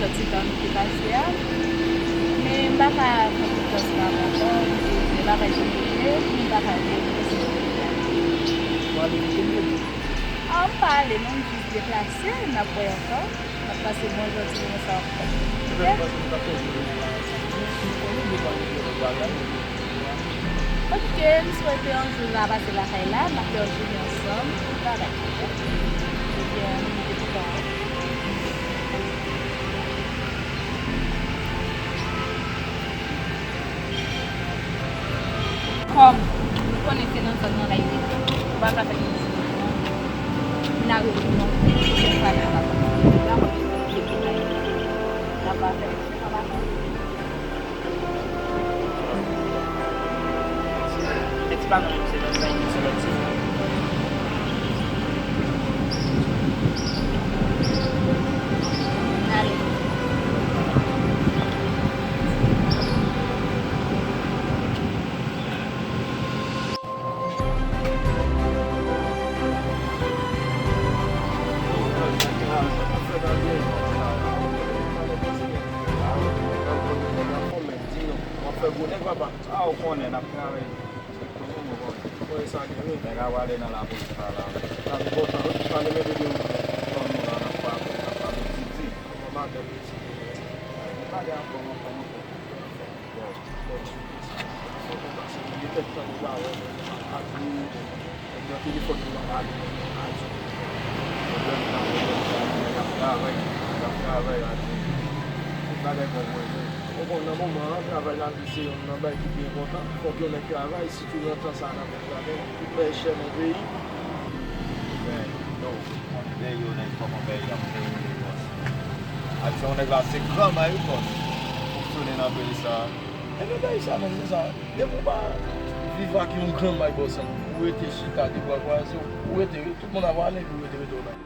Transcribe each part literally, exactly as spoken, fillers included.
Sòti tan nou te pase a, men m pa ka fè konfyans la ankò, m di se bagay ki rive, m pa ka gen konfyans nan peyi a. W ale pou konbyen? A, m pa ale non, m jis deplase, n ap wè ankò, n ap pase bon jan ti moman sa ankò. Oke? Oke, m swete yon jou n a pase lakay la, n a fè yon jounen ansanm, tout bagay. Ebyen, m mete tout an. Kòm nou konnen se nan zòn nan la yo rete, nou pa ka fè nou ti vin a retourne yon pwochèn fwa nan lakou. N a konn ki vye bagay. N a pa fè. Mete ti pa nan menm se lòt sa, se lòt ti. Ale. Di non, w ap fè gwo nèg, papa. A, ou konnen, n ap travay. Ou konnen sa gen, wi. Nèg a prale nan lapolis la, la. N ap gen bon tan, wi. Pale men de, de, de, fanmi la, n ap pale, n ap pale titi. Kòman madanm li, titi, titi? Li pale anfòm, anfòm, anfòm. Bon, bon, titi, titi. Anfòm, anfòm, se li, li tèt tan, li pa wè, men, pa, pa di, bon. Nan telefòn nou nan pale, nan radyo. Pwoblèm nan, pwoblèm sa, nèg ap travay, nèg ap travay, radyo. Tout bagay bon pou yo. Ou konn nan moman an, travay lavi se youn nan bagay ki pi enpòtan. Fòk yon nèg travay, sitou nan tan sa a n ap viv ladan l. Tout bagay chè nan peyi. Men, yo, konnen peyi yo, nèg fòk yon peyi ap fè yo, bòs. Aksyon nèg la, se granmay, wi, bòs. Fonksyone nan peyi sa a. Ebyen, peyi sa a, men se sa. Depi w pa viv ak yon granmay bò sanm, ou rete chita de bra kwaze, ou rete, tout moun ap ale, epi ou rete, rete w la.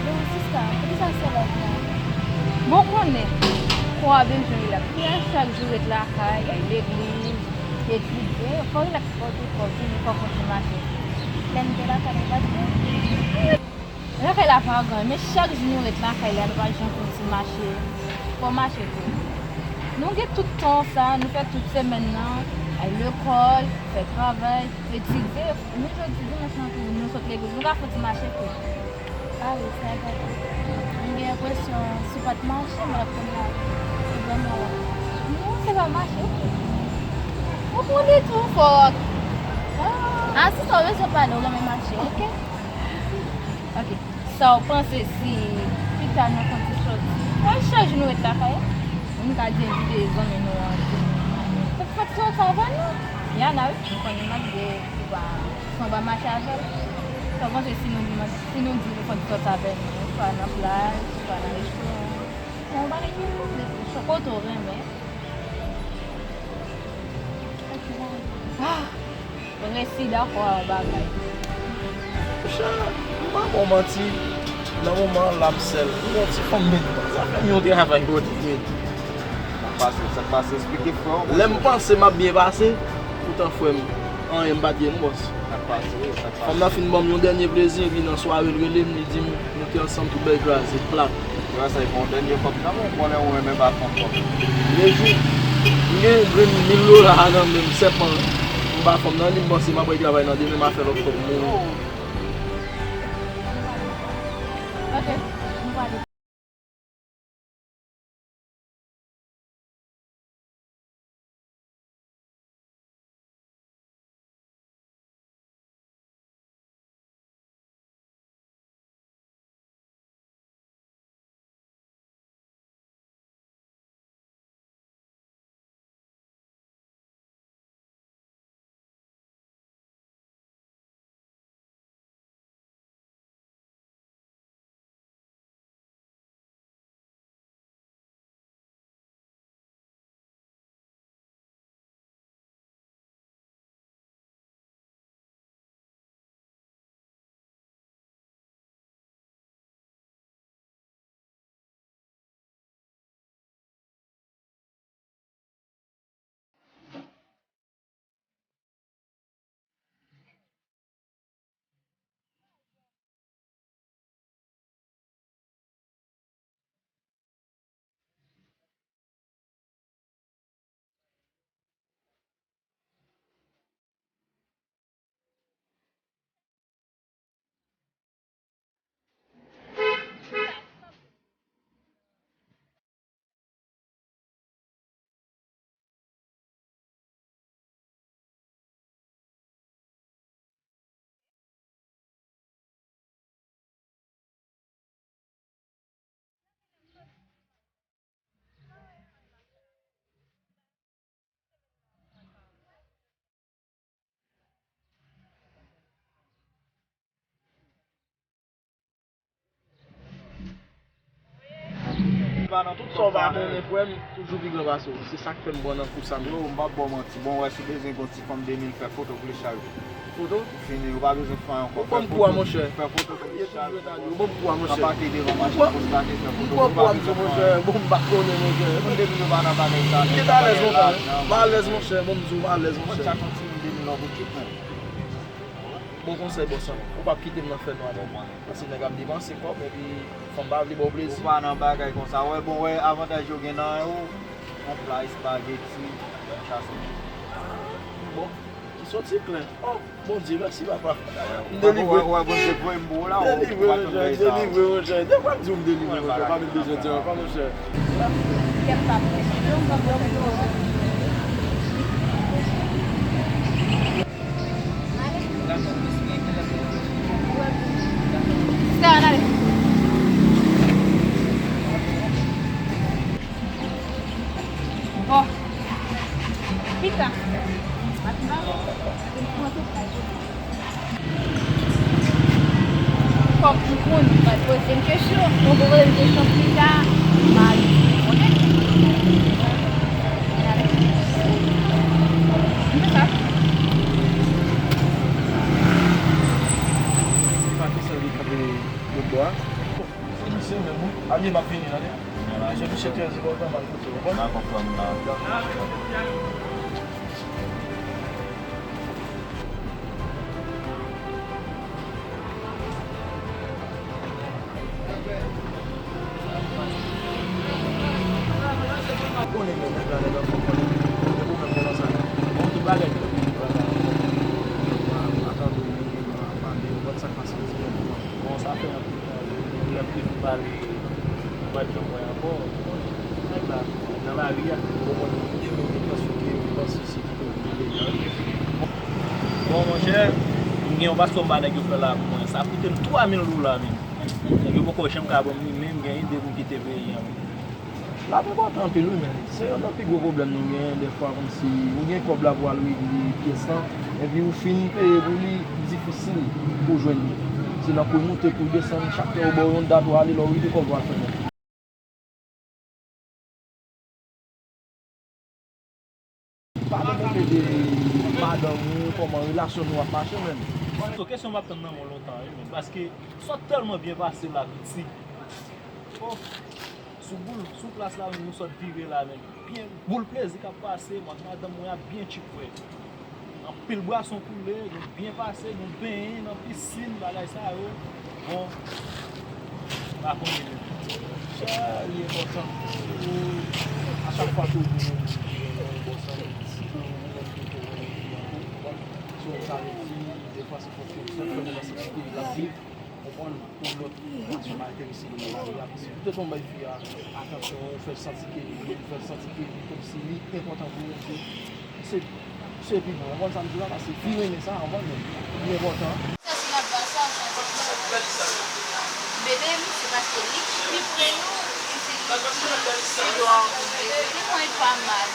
Bon, sista, poukisa sèl ap la? Bon, konnen, kò a bezwen rilaks. Pi a chak jou ret lakay, al legliz, etidye, fò w rilaks, fò w tou, fò w vini, fò w kontinye mache. Lè m te lakay, ou pa t vini? Lakay la pa gran, men chak jou nou ret lakay la, nou pa janm fè yon ti mache. Fò mache tou. Nou gen tout tan sa, nou fè tout semèn nan, al lekòl, fè travay, etidye. Nou jodi dimanch nan tou, nou sot legliz, nou ka fè yon ti mache tou. A wi, sa e vre. M gen enpresyon, si w pa t mache, m pa t ap konn la. Se vrèman wè. Non, se pa mache, oke. Ou konn li tou fò. A, si sa w bezwen pale, w renmen mache, oke? Oke. Sa w panse si pita nou fè yon ti sòti? Wè, chak jou nou ret lakay la. Nou ka di envite zanmi nou an. Fè, fè ti sòti avè nou. Yana, wi, m konnen malgre ou pa, si w pa mache avè l. Sa w panse si nou di, si nou di nou fè yon ti sòti avè nou, swa nan plaj, swa nan restoran? Se yon bagay ki posib, se kote w renmen. Ah! Resi dakò a yon bagay. Monchè, m pa ba w manti, nan moman an la m sèl. M gen yon ti fanm, men zafè m yon travay kote m ye. Sa k pase, sa k pase, eksplike frè w. Lè m panse m ap byen pase, poutan frè m, anyen m pa t ye non, bòs. Sa k pase, sa k pase. Fanm nan fin ban m yon dènye plezi, epi nan sware l rele m, li di m, nou te ansanm tout bèl kraze, plat. Yo, sa e pa yon dènye kòb nan men w, konnen ou renmen ba fanm kòb. Lejou, m gen grenn mil dola a nan men m, sèlman m ba fanm nan li, m panse m ap retravay nan demen, m a fè lòt kòb, m mouri. Ok, m prale. Sa w pa konnen, frè m, toujou pi gran pase w. Se sa k fè m pran nan kou sa menm. Yo, m p ap ba w manti. Bon, wè, si w bezwen gon ti fanm de mil, fè foto pou li chak jou. Foto? Fini, ou pa bezwen fè ankò. Ou ban m kou a, monchè. Fè foto pou li chak jou. Ou ban m kou a, monchè. Anbake devan machin, postate, fè foto. Ou pa bezwen fè ankò. Bon, m pa konnen, monchè. Moun de mil yo pa nan bagay sa. M te alèz lontan. M alèz, monchè. Bon, m di w, m alèz, monchè. Chak yon ti moun de mil an pou tout moun. Bon konsèy, bòs lan. Ou p ap kite m nan fènwa, non. Paske nèg ap depanse kòb, epi fanm pa vle ba w plezi. Ou pa nan bagay konsa. Wè, bon, wè, avantaj yo gen nan men w, yon pla espageti, yon chasmè. Bon, ki soti plen. Oh, Bondye, mèsi, papa. M delivre. Wè, wè, Bondye voye m pou ou la, ou pa t konn bagay sa. M delivre, monchè, m delivre, monchè. Dèfwa m di w m delivre, monchè. Pa menm bezwen di ankò, monchè. Sister, ann ale. Oh. Pita. Fòk m konn, mwen poze m kesyon. Mwen poze m kesyon pita, m pa reponn. M fè sa. Pa kesyon li kanpe lòt bò a. Se misye menm, wi. Alye, m ap vini, tande. Mesye, misye trè enpòtan, m al kote l, w konprann? M pa konprann, non. Konnen men nèg la, nèg la fò konnen. Gen pwoblèm nan sa. Bon, tout bagay gen pwoblèm nan sa. Atann, pale, w konn sa k pase, w di, bon, sa fè anpil. Lè m te fin pale, mwen pa t janm wè ankò. Nèg la, nan lari a, ou konprann, li te menm li panse ke, li panse se ki kote li te ye. Bon, monchè, m gen yon paspò m ba nèg yo fè la pou mwen. Sa koute m twa mil dola, menm. Nèg yo poko janm ka ban m li, men m gen ide pou m kite peyi a, menm. L ap enpòtan anpil wi, men se youn nan pi gwo pwoblèm nou genyen dèfwa, kòmsi ou gen kòb la pou al regle pyès lan, epi ou fin peye pou li, difisil pou w jwenn li. Se nan kou l moute, kou l desann, chak lè yo ba w yon dat ou ale, lè w rive kòb ou al fè nèt. Pale nou de madanm ou, kòman relasyon nou ap mache menm? Sou kesyon m ap tann nan men w lontan wi, men paske sa tèlman byen pase la, piti. Oh. Sou boul, sou plas la menm, nou sot vire la menm. Byen, boul plezi k ap pase, mwen ak madanm mwen ap byen tchip, frè. Anpil bwason koule, nou byen pase, nou benyen nan pisin, bagay sa yo. Bon, m pa konnen menm. Sa, li enpòtan. Ou, a chak fwa ke ou gen yon, yon bò sanm, si ou menm tou ou renmen fi an tou, ou konprann? So, sa vle di, defwa se fòk ke ou fè moun nan se ki peyi l ap viv. Konprann, pou lòt gason pa enterese li nan lavi a, paske ou te tonbe bay fi a atansyon, ou fè l santi ke li, ou fè l santi ke li kòmsi li enpòtan pou ou, se, se pi bon, ou konprann sa m di la, paske fi renmen sa, ou konprann, men li enpòtan. Sa se nan baz sa, sa se bebe m, se paske li ki pi pre nou, e se li ki pi dwa pou m veye. Li mwen pa mal.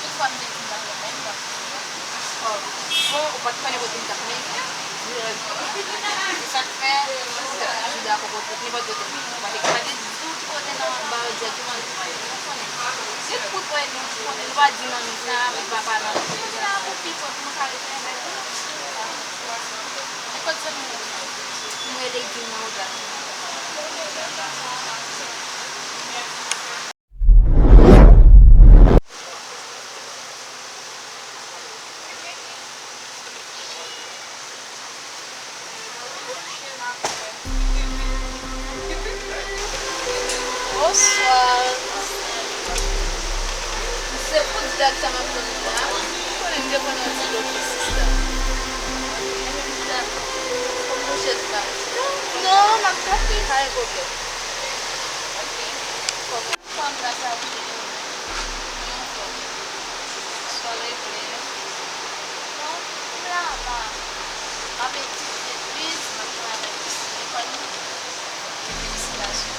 Tout fwa m te di m t ap renmen l, m t ap renmen l. Bon, ou pa t konnen kote m t ap mennen l. Se sa k fè, m t ap toujou dakò kote, nenpòt kote m ye. Ou pa te ka di ditou ki kote nan ba yo dirèkteman, li konnen. Se tout kote nou konnen, nou pa di manmi sa, pou papa nan. Se la pou pi pwòp nou ka rete anlè nou. Nenpòt zòn nou ye, nou rele l di m nan oda. Bonswa. Se pou dat sa m ap tann la. Ou konnen m te konn yon ti lòt sista. Pou chèz la. Non, m ap tann li, pa gen pwoblèm. Ok. Kòman fanm la sa vle? Mwen anfòm. Bonswa, Levle. Bon, m la, m a, m ap etidye plis, m ap travay plis sou lekòl mwen. Felisitasyon.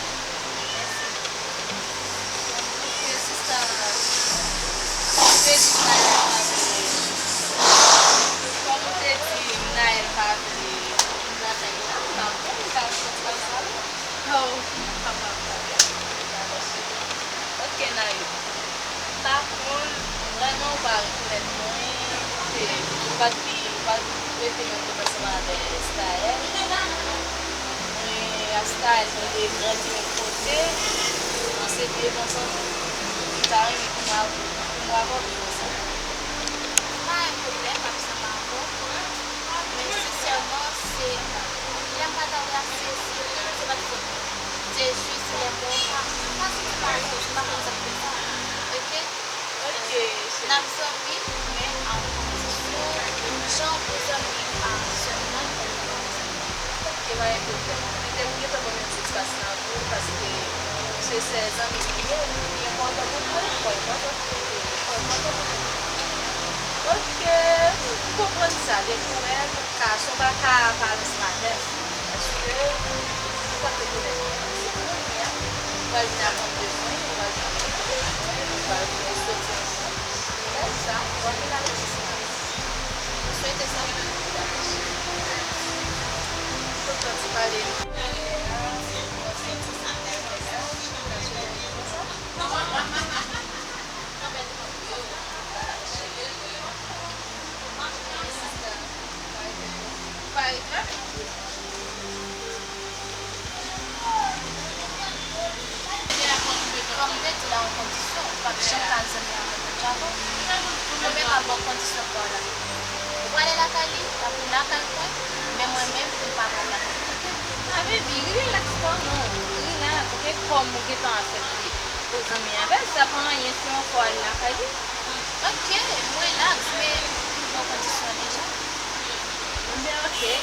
Mèsi. Ke sista, ou te di Naël pa vle. Kòm ou te di Naël pa vle vin lakay ou la, m pa konn. Mwen, se, m pa t vin, m pa t rete menm kote ansanm avè Staël. Mwen ak Staël, nou te grandi menm kote, nou se viv ansanm. M ta renmen pou mwen, pou mwen avè w viv ansanm. Pa gen pwoblèm, m ap ansanm avè w. Men sensèman, se, lè m pa t avè w la, se, se, se pa t fòt mwen. Se jis lè mwen pa, pa santi m alèz, m pa konn sa k fè sa. Oke? Oke, cheri. N ap zanmi, men a yon kondisyon, jan pou zanmi a sè m nan, fò nou zanmi. Oke, pa gen pwoblèm. Mwen te, mwen gentan ban w yon ti espas nan vi w, paske se sè zanmi nou ye, li enpòtan pou nou, li enpòtan pou nou, li enpòtan pou nou. Oke, m konprann sa, depi w wè, ka, si w pa ka pale ansanm avè m, paske ou pa te konnen mwen, se pou mwen, ou pral vin aprann de mwen, ou pral vin aprann de mwen, nou pral vin soti ansanm. Lè sa, w ap vin ale sou sou. Mwen swete sa pou ou. Kontan ti pale. Pa regrèt? Kòm m te di w la, yon kondisyon, ou p ap janm ka zanmi avèk yon dyagon. Mwen menm m ap ba w kondisyon pa w la. Ou prale lakay li, l ap vin lakay mwen, men mwen menm, m pa pral lakay li. Ah, baby, relax kò w non, relax, oke? Kòm ou gentan aksepte pou w zanmi avè l, sa pa anyen si yon fwa w al lakay li. Oke, m relax, men m ba w kondisyon an deja. Ebyen, oke.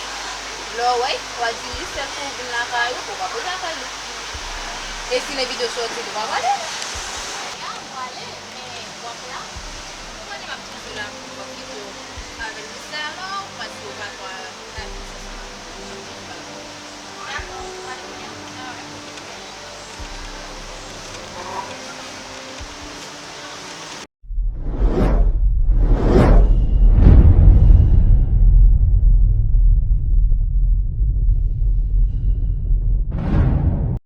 Lè w wè, w a di li sèl pou w vin lakay ou, pou w pa poze lakay li. E si lè videyo sòti, li pa prale? Ya, m prale, men w ap la? Ou konnen m ap toujou la, m p ap kite w avè l. Se alò, paske w pa kwè